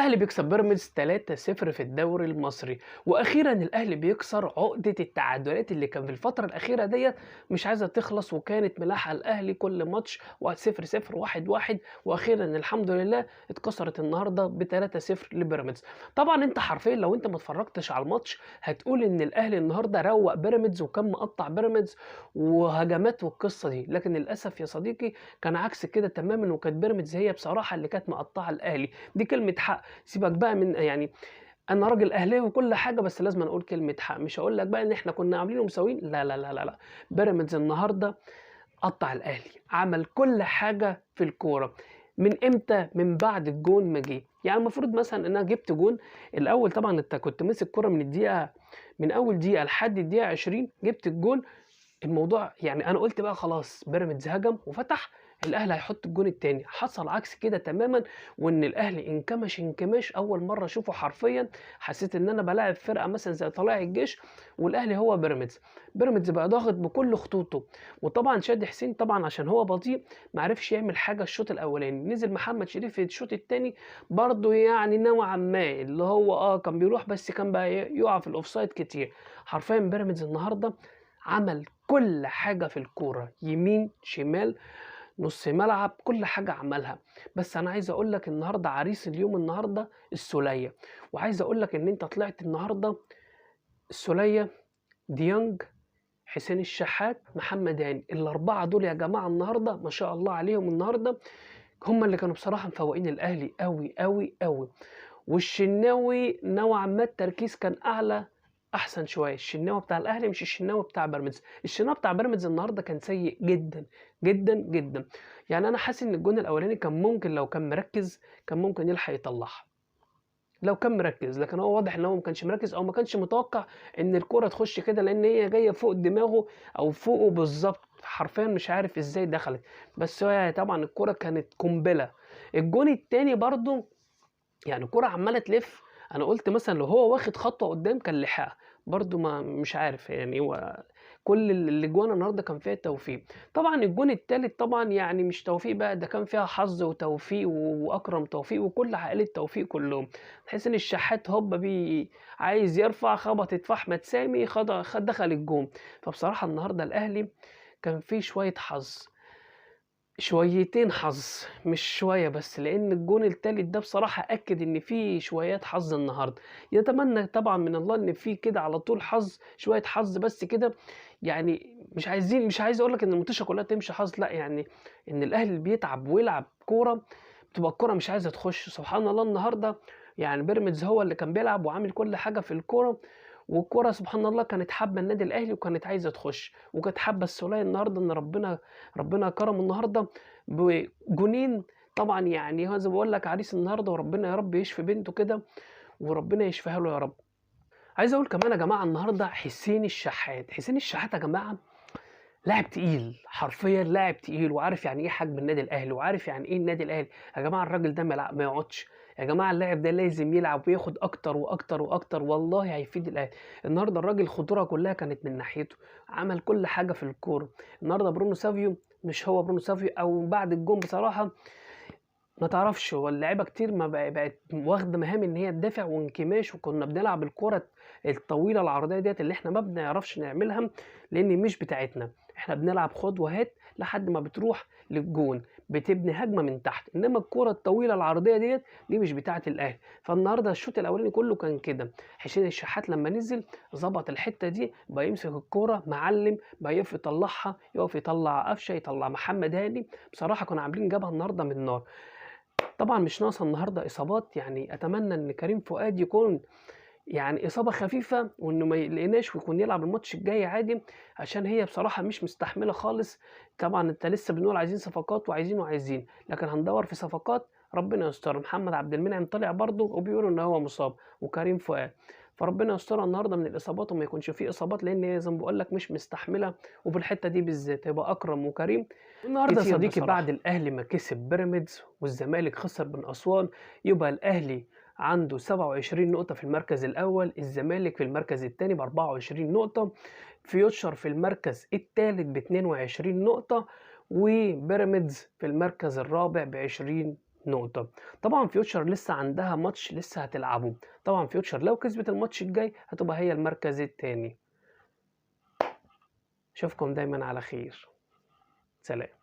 الاهلي بيكسب بيراميدز 3-0 في الدوري المصري، واخيرا الاهلي بيكسر عقده التعادلات اللي كان في الفترة الاخيرة ديت مش عايزه تخلص، وكانت ملاحقه الاهلي كل ماتش 0-0 1-1، واخيرا الحمد لله اتكسرت النهارده ب 3-0 لبيراميدز. طبعا انت حرفيا لو انت ما اتفرجتش على الماتش هتقول ان الاهلي النهارده روق بيراميدز وكان مقطع بيراميدز وهجمات والقصه دي، لكن للاسف يا صديقي كان عكس كده تماما، وكانت بيراميدز هي بصراحة اللي كانت مقطعه الاهلي. دي كلمة حق، سيبك بقى من يعني انا راجل اهلاوي وكل حاجة، بس لازم اقول كلمة حق. مش هقول لك بقى ان احنا كنا عاملين ومساويين، لا لا لا لا لا، بيراميدز النهارده قطع الاهلي، عمل كل حاجة في الكورة. من امتى؟ من بعد الجون ما جه. يعني المفروض مثلا ان انا جبت جون الاول، طبعا انت كنت ماسك كورة من الدقيقة، من اول دقيقة لحد الدقيقة 20 جبت الجون. الموضوع يعني انا قلت بقى خلاص بيراميدز هجم وفتح، الاهلي هيحط الجون الثاني. حصل عكس كده تماما، وان الاهلي انكمش انكماش اول مرة اشوفه حرفيا. حسيت ان انا بلاعب فرقه مثلا زي طلائع الجيش والاهلي هو بيراميدز. بيراميدز بقى ضاغط بكل خطوطه، وطبعا شادي حسين طبعا عشان هو بطيء ما عرفش يعمل حاجة الشوط الاولاني. نزل محمد شريف في الشوط الثاني برضه يعني نوعا ما اللي هو كان بيروح، بس كان بقى يقع في ال offside كتير. حرفيا بيراميدز النهارده عمل كل حاجة في الكورة، يمين شمال نص ملعب، كل حاجة عملها. بس انا عايز اقول لك النهارده عريس اليوم النهارده السوليه، وعايز اقول لك ان انت طلعت النهارده السوليه، ديانج، حسين الشحات، محمد هاني، الاربعة دول يا جماعة النهارده ما شاء الله عليهم، النهارده هم اللي كانوا بصراحة مفوقين الاهلي قوي قوي قوي. والشناوي نوعا ما التركيز كان اعلى احسن شوية، الشناوي بتاع الاهلي مش الشناوي بتاع بيراميدز. الشناوي بتاع بيراميدز النهارده كان سيء جدا جدا جدا. يعني انا حاسس ان الجون الاولاني كان ممكن لو كان مركز كان ممكن يلحق يطلعها لو كان مركز، لكن هو واضح ان هو ما كانش مركز او ما كانش متوقع ان الكره تخش كده، لان هي جاية فوق دماغه او فوقه بالظبط، حرفيا مش عارف ازاي دخلت، بس هو طبعا الكره كانت قنبلة. الجون الثاني برده يعني الكره عماله تلف، انا قلت مثلا لو هو واخد خطوة قدام كان لحقها برضو، ما مش عارف يعني هو كل الاجوان النهارده كان فيها توفيق. طبعا الجون الثالث طبعا يعني مش توفيق بقى، ده كان فيها حظ وتوفيق واكرم توفيق وكل عائلة توفيق كلهم. تحس ان الشحات هوب بي عايز يرفع، خبطت في احمد سامي، دخل الجون. فبصراحة النهارده الاهلي كان فيه شوية حظ، شويتين حظ مش شوية بس، لان الجون التالت ده بصراحة اكد ان في شويات حظ النهارده. يتمنى طبعا من الله ان في كده على طول حظ، شوية حظ بس كده، يعني مش عايزين، مش عايز اقول لك ان المنتشرة كلها تمشي حظ، لا، يعني ان الاهلي بيتعب ويلعب كورة بتبقى الكورة مش عايزه تخش. سبحان الله النهارده يعني بيراميدز هو اللي كان بيلعب وعامل كل حاجة في الكورة، والكرة سبحان الله كانت حابة النادي الاهلي وكانت عايزه تخش، وكانت حابة السوليه النهارده، ان ربنا كرمه النهارده بجونين. طبعا يعني هذا بقول لك عريس النهارده، وربنا يا رب يشفي بنته كده وربنا يشفيها له يا رب. عايز اقول كمان يا جماعة النهارده حسين الشحات، حسين الشحات يا جماعة لاعب تقيل، حرفيا لاعب تقيل، وعارف يعني ايه حجم النادي الاهلي، وعارف يعني ايه النادي الاهلي. يا جماعة الراجل ده ما يقعدش يا جماعة، اللاعب ده لازم يلعب وياخد اكتر واكتر واكتر، والله هيفيد الاهلي. النهارده الراجل الخطورة كلها كانت من ناحيته، عمل كل حاجة في الكورة. النهارده برونو سافيو مش هو برونو سافيو، او بعد الجون بصراحة ما تعرفش، هو اللعيبة كتير ما بقت واخده مهام ان هي تدافع وانكماش، وكنا بنلعب الكره الطويلة العرضية ديت اللي احنا ما بنعرفش نعملها لان مش بتاعتنا، احنا بنلعب خد وهات لحد ما بتروح للجون، بتبني هجمة من تحت، انما الكره الطويلة العرضية ديت دي مش بتاعه الاهلي. فالنهارده الشوط الاولاني كله كان كده، حسين الشحات لما نزل ظبط الحتة دي، بقى يمسك الكورة معلم، بقى يقف يطلعها، يقف يطلع قفشه، يطلع محمد هاني. بصراحة كانوا عاملين جبهة النهارده من النار. طبعا مش ناقصه النهارده اصابات، يعني اتمنى ان كريم فؤاد يكون يعني اصابه خفيفة وانه ما يقلقناش ويكون يلعب الماتش الجاي عادي، عشان هي بصراحة مش مستحمله خالص. طبعا انت لسه بنقول عايزين صفقات وعايزين وعايزين، لكن هندور في صفقات ربنا يستر. محمد عبد المنعم طلع برضه وبيقولوا ان هو مصاب، وكريم فؤاد، فربنا يستر النهارده من الاصابات وما يكونش فيه اصابات، لان هي زي ما بقول لك مش مستحمله، وفي الحتة دي بالذات هيبقى اكرم وكريم النهارده يا صديقي. بعد الاهلي ما كسب بيراميدز والزمالك خسر من اسوان، يبقى الاهلي عنده 27 نقطة في المركز الأول، الزمالك في المركز الثاني ب 24 نقطة، فيوتشر في المركز الثالث ب 22 نقطة، وبيراميدز في المركز الرابع ب 20 نقطة. طبعا فيوتشر لسه عندها ماتش لسه هتلعبه، طبعا فيوتشر لو كسبت الماتش الجاي هتبقى هي المركز الثاني. اشوفكم دايما على خير، سلام.